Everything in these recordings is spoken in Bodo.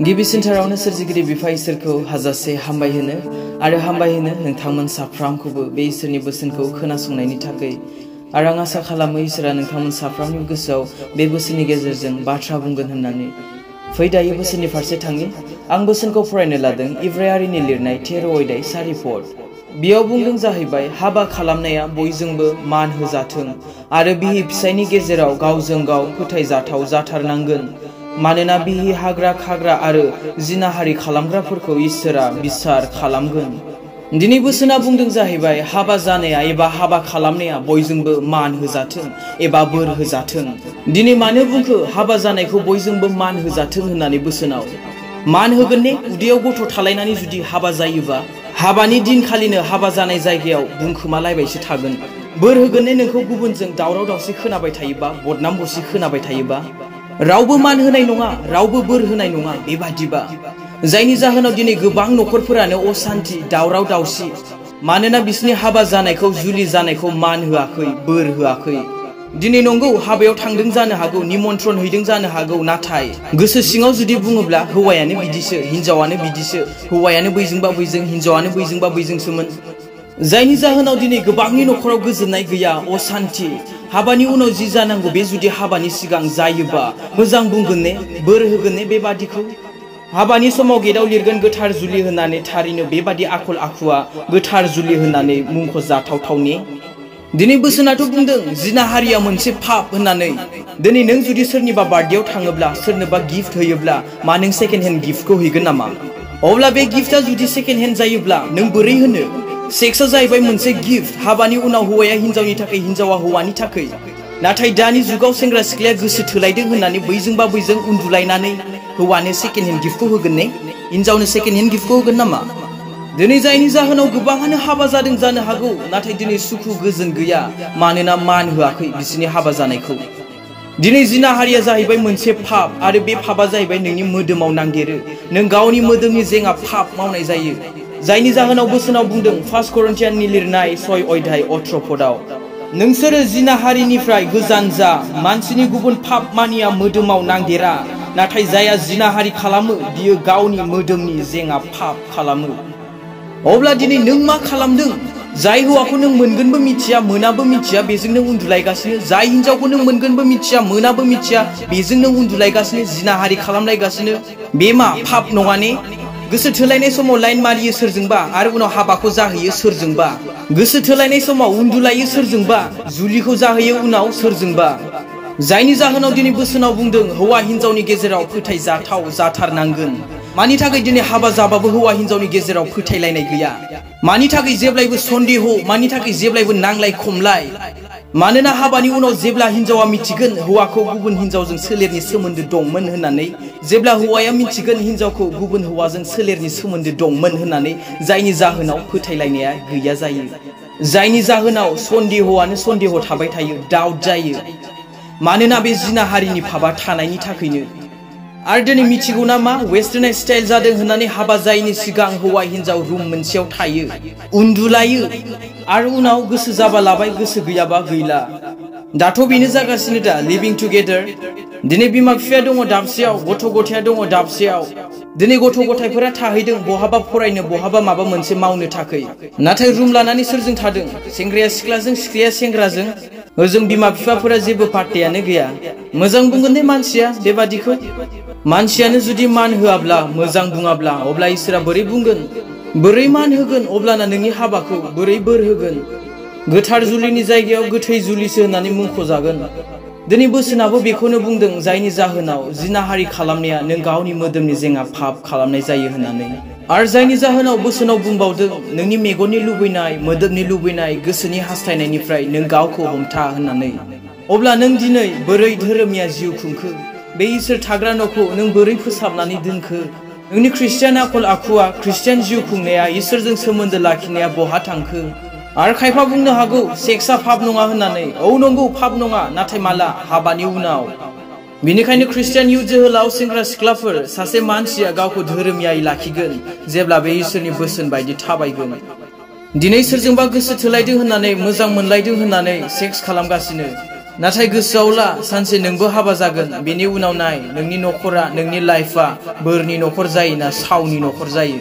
गिबिसिनथारावनो सोरजिगिरि बिफा इसोरखौ हाजासे हामबाय होनो आरो हामबाय होनो नोंथांमोन साफ्रामखौबो बे इसोरनि बोसोनखौ खोनासंनायनि थाखाय आरो आं आसा खालामो इसोरा नोंथांमोन साफ्रामनि गोसोआव बे बोसोननि गेजेरजों बाथ्रा बुंगोन होननानै फै दायो बोसोननि फारसे थाङि आं बोसोनखौ फरायनो लादों इब्रायारिनि लिरनाय 13 अध्याय 4 पद बेयाव बुंदों जाहैबाय हाबा खालामनाया बयजोंबो मान होजाथों आरो बिहि फिसायनि गेजेराव गावजों गाव फोथायजाथाव जाथारनांगोन मानोना बिहि हाग्रा खाग्रा आरो जिनाहारि खालामग्राफोरखौ इसोरा बिसार खालामगोन। दिनै बोसोना बुंदों जाहैबाय हाबा जानाया एबा हाबा खालामनाया बयजोंबो मान होजाथों एबा बोर होजाथों। दिनै मानो बुंखो हाबा जानायखौ बयजोंबो मान होजाथों होननानै बोसोनाव मान होगोन ने उदैयाव गथ' थालायनानै जुदि हाबा जायोबा हाबानि दिनखालिनो हाबा जानाय जायगायाव बुंखोमालायबायसो थागोन। बोर होगोन ने नोंखौ गुबुनजों दावराव दावसि खोनाबाय थायोबा बदनाम बरसि खोनाबाय थायोबा रावबो मान होनाय नङा रावबो बोर होनाय नङा बेबादिबा जायनि जाहोनाव दिनै गोबां नखरफोरानो अशान्ति दावराव दावसि मानोना बिसोरनि हाबा जानायखौ जुलि जानायखौ मान होआखै बोर होआखै। दिनै नंगौ हाबायाव थांदों जानो हागौ निमन्त्रण हैदों जानो हागौ नाथाय गोसो सिङाव जुदि बुङोब्ला हौवायानो बिदिसो हिनजावानो बिदिसो हौवायानो बैजोंबा बैजों हिनजावानो बैजोंबा बैजोंसोमोन जायनि जाहोनाव दिनै गोबांनि नखराव गोजोननाय गैया अशान्ति हाबानि उनाव जि जानांगौ बे जुदि हाबानि सिगां जायोबा मोजां बुंगोन ने बोर होगोन ने बेबादिखौ हाबानि समाव गेटआव लिरगोन गोथार जुलि होननानै थारैनो बेबादि आखल आखुआ गोथार जुलि होननानै मुंख'जाथावथाव ने दिनै बोसोनाथ' बुंदों जिनाहारिया मोनसे पाप होननानै दिनै नों जुदि सोरनिबा बार्थडेआव थाङोब्ला सोरनोबा गिफ्ट होयोब्ला मा नों सेकेन्ड हेन्ड गिफ्टखौ हैगोन नामा अब्ला बे गिफ्टआ जुदि सेकेन्ड हेन्ड जायोब्ला नों बोरै होनो सेक्सआ जाहैबाय मोनसे गिफ्ट हाबानि उनाव हौवाया हिनजावनि थाखाय हिनजावा हौवानि थाखाय नाथाय दानि जुगाव सेंग्रा सिख्लाया गोसो थोलायदों होननानै बैजोंबा बैजों उन्दुलायनानै हौवानो सेकेन्ड हेन्ड गिफ्टखौ होगोन ने हिनजावनो सेकेन्ड हेन्ड गिफ्टखौ होगोन नामा दिनै जायनि जाहोनाव गोबाङानो हाबा जादों जानो हागौ नाथाय दिनै सुखु गोजोन गैया मानोना मान होआखै बिसोरनि हाबा जानायखौ दिनै जिनाहारिया जाहैबाय मोनसे पाप आरो बे पापा जाहैबाय नोंनि मोदोमाव नांदेरो नों गावनि मोदोमनि जेंगा पाप मावनाय जायो जायनि जाहोनाव बोसोनाव बुंदों 1 करिन्थियाननि लिरनाय 6 अध्याय 18 पदआव नोंसोरो जिनाहारिनिफ्राय गोजान जा मानसिनि गुबुन पाप मानिया मोदोमाव नांदेरा नाथाय जाया जिनाहारि खालामो बियो गावनि मोदोमनि जेंगा पाप खालामो। अब्ला दिनै नों मा खालामदों जाय हौवाखौ नों मोनगोनबो मिथिया मोनाबो मिथिया बेजों नों उन्दुलायगासिनो जाय हिनजावखौ नों मोनगोनबो मिथिया मोनाबो मिथिया बेजों नों उन्दुलायगासिनो जिनाहारि खालामलायगासिनो बे मा पाप नङा ने गोसो थोलायनाय समाव लाइन मारियो सोरजोंबा आरो उनाव हाबाखौ जाहैयो सोरजोंबा गोसो थोलायनाय समाव उन्दुलायो सोरजोंबा जुलिखौ जाहैयो उनाव सोरजोंबा जायनि जाहोनाव दिनै बोसोनाव बुंदों हौवा हिनजावनि गेजेराव फोथायजाथाव जाथारनांगोन मानि थाखाय दिनै हाबा जाबाबो हौवा हिनजावनि गेजेराव फोथायलायनाय गैया मानि थाखाय जेब्लायबो सन्देह मानि थाखाय जेब्लायबो नांलाय खमलाय मानोना हाबानि उनाव जेब्ला हिनजावा मिथिगोन हौवाखौ गुबुन हिनजावजों सोलेरनि सोमोन्दो दंमोन होननानै जेब्ला हौवाया मिथिगोन हिनजावखौ गुबुन हौवाजों सोलेरनि सोमोन्दो दंमोन होननानै जायनि जाहोनाव फोथायलायनाया गैया जायो जायनि जाहोनाव सन्देहआनो सन्देह थाबाय थायो डाउट जायो मानोना बे जिनाहारिनि पापा थानायनि थाखायनो आरो दिनै मिथिगौ ना मा वेस्टार्नाइज स्टाइल जादों होननानै हाबा जायैनि सिगां हौवा हिनजाव रुम मोनसेयाव थायो उन्दुलायो आरो उनाव गोसो जाबा लाबाय गोसो गैयाबा गैला दाथ' बेनो जागासिनो दा लिभिं टुगेदार दिनै बिमा बिफाया दङ दाबसेयाव गथ' गथाया दङ दाबसेयाव दिनै गथ' गथायफोरा थाहैदों बहाबा फरायनो बहाबा माबा मोनसे मावनो थाखाय नाथाय रुम लानानै सोरजों थादों सेंग्राया सिख्लाजों सिख्लाया सेंग्राजों ओजों बिमा बिफाफोरा जेबो पात्तायानो गैया मोजां बुंगोन ने मानसिया बेबादिखौ मानसियानो जुदि मान होआब्ला मोजां बुङाब्ला अब्ला इसोरा बोरै बुंगोन बोरै मान होगोन अब्लाना नोंनि हाबाखौ बोरै बोर होगोन गोथार जुलिनि जायगायाव गोथै जुलिसो होननानै मुंख'जागोन दिनै बोसोनाबो बेखौनो बुंदों जायनि जाहोनाव जिनाहारि खालामनाया नों गावनि मोदोमनि जेंगा पाप खालामनाय जायो होननानै आरो जायनि जाहोनाव बोसोनाव बुंबावदों नोंनि मेगननि लुबैनाय मोदोमनि लुबैनाय गोसोनि हास्थायनायनिफ्राय नों गावखौ हमथा होननानै अब्ला नों दिनै बोरै धोरोमिया जिउ खुंखो बे इसोर थाग्रा न'खौ नों बोरै फोसाबनानै दोनखो नोंनि ख्रिस्टियान आखल आखुआ ख्रिस्टियान जिउ खुंनाया इसोरजों सोमोन्दो लाखिनाया बहा थांखो आरो खायफा बुंनो हागौ सेक्सआ पाप नङा होननानै औ नंगौ पाप नङा नाथाय माला हाबानि उनाव बेनिखायनो ख्रिस्टियान इउथ जोहोलाव सेंग्रा सिख्लाफोर सासे मानसिया गावखौ धोरोमियायै लाखिगोन जेब्ला बे इसोरनि बोसोन बायदि थाबायगोन दिनै सोरजोंबा गोसो थोलायदों होननानै मोजां मोनलायदों होननानै सेक्स खालामगासिनो नाथाय गोसोआव ला सानसे नोंबो हाबा जागोन बेनि उनाव नाय नोंनि नखरा नोंनि लाइफआ बोरनि नखर जायो ना सावनि नखर जायो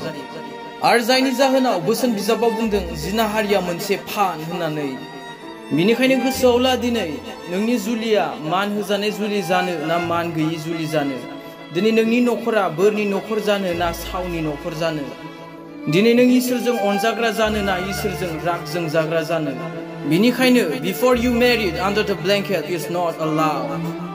आरो जायनि जाहोनाव बोसोन बिजाबाव बुंदों जिनाहारिया मोनसे फान होननानै बिनिखायनो गोसोआव ला दिनै नोंनि जुलिया मान होजानाय जुलि जानो ना मान गैयि जुलि जानो दिनै नोंनि नखरा बोरनि नखर जानो ना सावनि नखर जानो दिनै नों इसोरजों अनजाग्रा जानो ना इसोरजों राग जोंजाग्रा जानो बिनिखायनो before you married under the blanket is not allowed